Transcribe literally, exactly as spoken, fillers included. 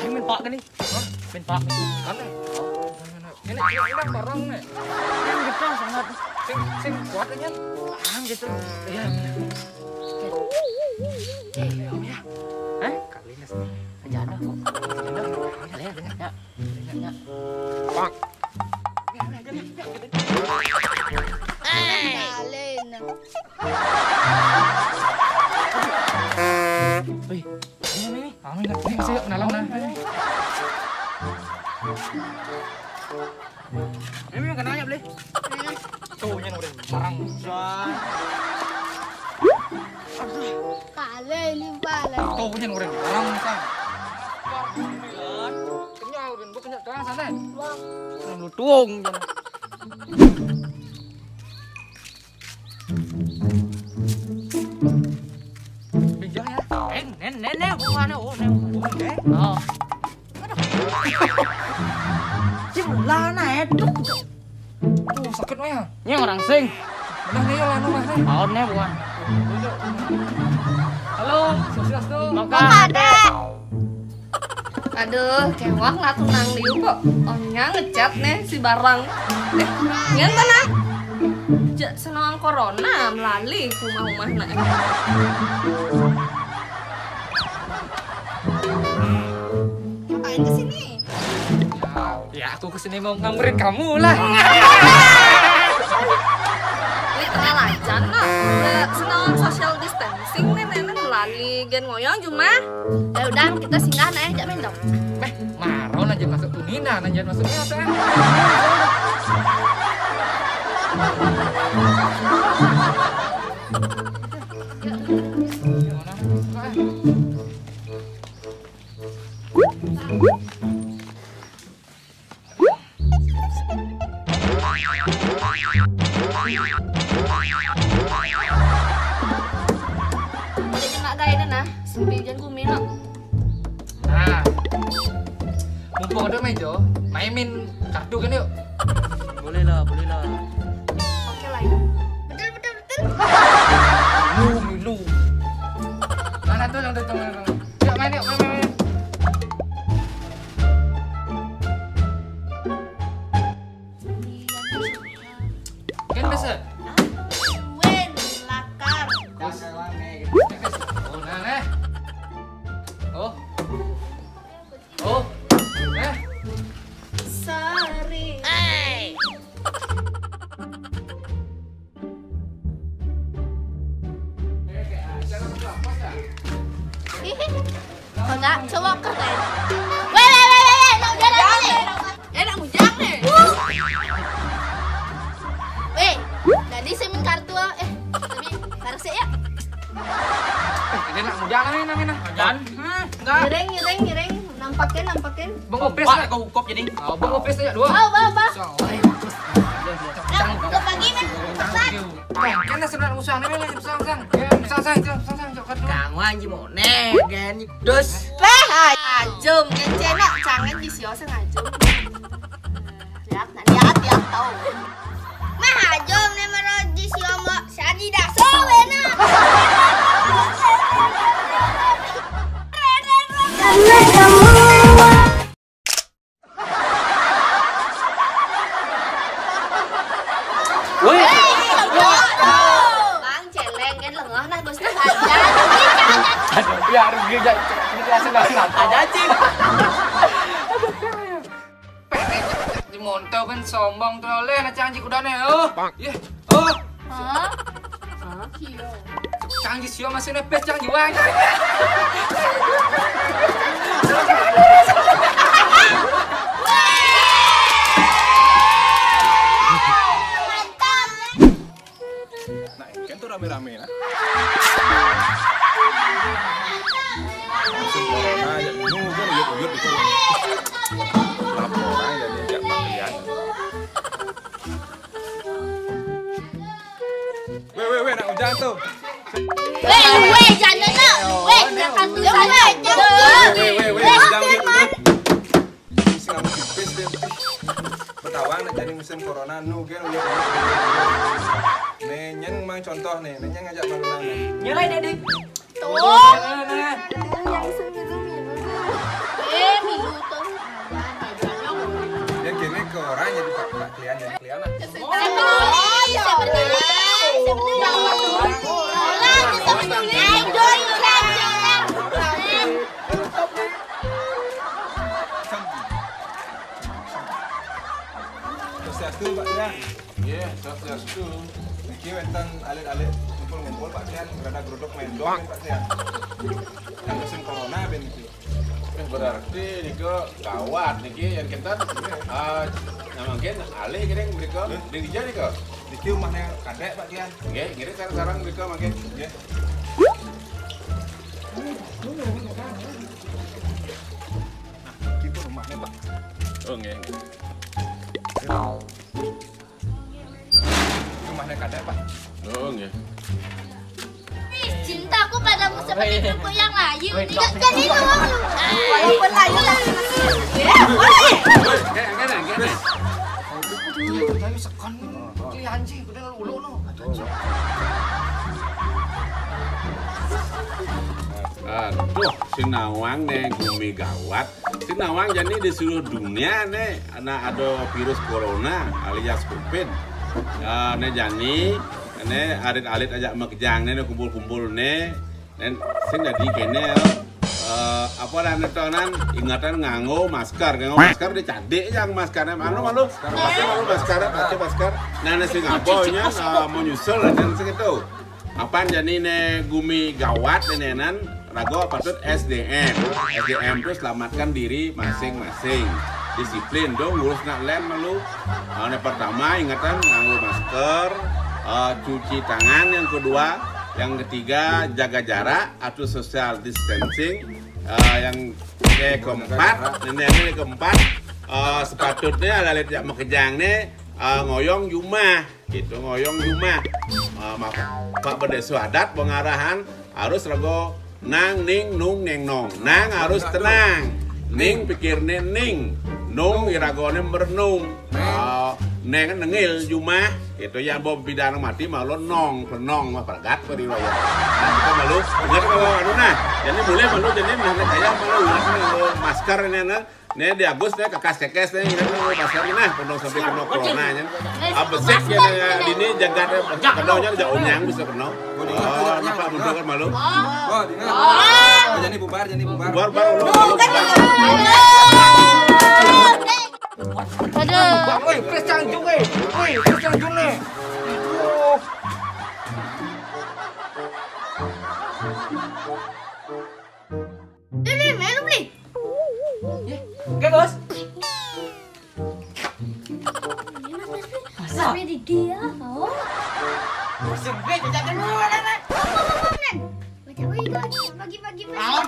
Main pak ni. Hah? Main pak ni. Kan ni. Ini ini barang ni. Ini gedang sangat. Sing sing kuat kan. Tangan gitu. Iya. Eh, ya. Hah? Kali ini. Aja ada kok. Ya. Ya. Pak. Kalian. Wih, ini nih. Amin. Ini saya kenalan nah. Ini yang kenanya beli. Tuh, ini udah barang. Kalian ini pala. Tuh, ini udah barang sang. Kenyal, ben gua kenyal terang sana. Wah. Lu tuang. Pinjam ya. Eh, nen, nen, nen, bukan, oh, nen, oh, nen. Oh. Aduh. Cim lah, nah, eduk. Oh, sakit mah ya. Ini orang sing. Udah nih, lah, udah nih. Tahun nih, bukan. Halo, sukses tuh. Maka ada. Aduh, kewak lah tunang liu kok. Onya ngechat nih si barang. Eh, nyen mana? Jak senang corona melali rumah-rumah nak. Ngapain ke sini? Ya, aku kesini mau ngamperin kamu lah. Ini terlalu aja nak. Senang social distancing nih nenek melali gen ngoyong cuma. Ya udah, kita singgah nah, jak mendong. Eh, maro nanya masuk tunina, nanya masuknya apa? Jadi mak gaya nah, sampai jan gumi nak. Nah, mumpung ada meja, mainin kartu kan yuk. Boleh lah, boleh lah. Oke lah ya. Betul, betul, betul. Lu, lu. Mana tuh yang datang? Yuk main yuk, main, main, main. Kan bisa? Wen lakar. Oh, nah, nah. Oh. Oh. Eh. Sorry. Kagak, coba keren. Weh, weh, weh, weh, weh, nak hujan apa nih? Eh, nak hujan nih. Weh, tadi saya main kartu, eh, tapi kartu sih ya. Eh, ini nak hujan nih namanya. Dan, hmm, enggak. Ngiring, ngiring, ngiring. Nampakin, nampakin. Bang Opes. Pak, kau ukop jadi. Oh, Bang Opes aja dua. Bawa, bawa, bawa. Nah, buka pagi nih. Cepat. Kan dah sebenarnya usang nih, usang, usang. Usang, usang, usang, usang, usang, kartu. Kamu anjing mone, gen. Dos. Weh, ajum, gen ceno, cangen di sio sing ajum. Lihat, nah, lihat, lihat, tahu. Mah ajum nih mero di sio mo, sadi daso, wena. Woi. Bang, celeng kan lengah nah, Gusti Raja. Aduh, ya rugi aja. Ini senang apa? Ada cing. Di monto kan sombong tuh oleh na canggih udah nih. Oh. Iya. Oh. Hah? Hah? Canggih sio masih nepes canggih wang. Nah, kan tuh rame-rame nah. Musim corona aja, nunggu uyut-uyut itu. Laporan jadi nggak pilihan. Weh, weh, weh, nak hujan tuh. Weh, weh, jangan nak. Weh, jangan tuh, weh, jangan. Weh, weh, weh, hujan uyut-uyut. Sing anu pipis deh. Betawang nak jadi musim corona nu gen uyut-uyut. Nih, nyen mang contoh nih, nih nyen ngajak malu nang nih. Nyelai deh, deh. Tuh. Nah, nah, nah. Yang semilu-milu. Eh, milu Swastiastu, Pak Sian. Nggih, swastiastu. Niki wénten alit-alit ngumpul-ngumpul, Pak Sian, rada gruduk mendok, Pak Sian. Yang musim corona ben niki. Eh, berarti nika gawat niki yang kita, ah, nah, mungkin alih gini mereka. Hah? Di dija nika. Niki rumahnya kadek, Pak Sian. Nggih, ngiring sareng-sareng mereka mungkin. Nggih. Nah, niki rumahnya, Pak. Oh, nggih, nggih. Rumahnya kadek, Pak. Oh, nggih. Ih, cintaku padamu seperti kerupuk yang layu. Tidak jadi doang lu. Walaupun layu tapi masih. Ya, boleh. Woi, kayak gini, gini. Aduh, layu sekon. Kli anjing, udah lu no. Aduh, si Nawang nih, gumi gawat. Si Nawang jani di seluruh dunia nih, ana ada virus corona alias covid. Ya, nih jani, nih alit-alit ajak makejang nih, nih kumpul-kumpul nih. Nih, sing dadi kene, eh, apa lah nih, tonan, ingatan nganggo masker, nganggo masker dicadik yang maskernya, anu malu, pakai malu masker, pakai masker. Nah, nih sing apa nya, eh, mau nyusul, dan sing itu. Apan jani ne gumi gawat nenenan, rago patut S D M. S D M tu selamatkan diri masing-masing. Disiplin dong, ngurus nak lem malu. Ah, ne pertama, ingatan nganggo masker, ah, cuci tangan, yang kedua, yang ketiga, jaga jarak atau social distancing, ah, yang keempat, nenenan yang keempat, ah, sepatutnya lalit jak makejang ne, ah, ngoyong jumah. Gitu, ngoyong jumah. Ah, mak, Pak Bedesu adat pengarahan harus rego nang, ning, nung, neng, nong. Nang harus tenang. Ning pikir ne ning. Nung iragone merenung. Ah, neng nengil jumah. Gitu ya, bo bidan mati malu nong, penong mah pergat pada riwayat. Nah, kita malu. Ingat kalau anu nah, jadi boleh malu, jadi nah kaya malu ingat malu masker ini nah. Nih di Agus nih kekas kekes nih, ini kan masker ini nah, penuh sampai penuh corona nya. Abesik ya, ya, dini jagat ya, kenalnya jauh nyang bisa kenal. Oh, kenapa muncul kan malu? Oh, dengar. Oh, jadi bubar, jadi bubar. Bubar, bubar, bubar, bubar. Aduh. Woi, pres canjung eh. Woi, pres canjung nih. Aduh. Dulu, melu beli. Oke, Bos. Ini Mas Tasmi. Masa? Tasmi di dia, oh. Mas Tasmi, kita dulu, Nenek. Baca, wih, bagi, bagi, bagi, bagi. Ah,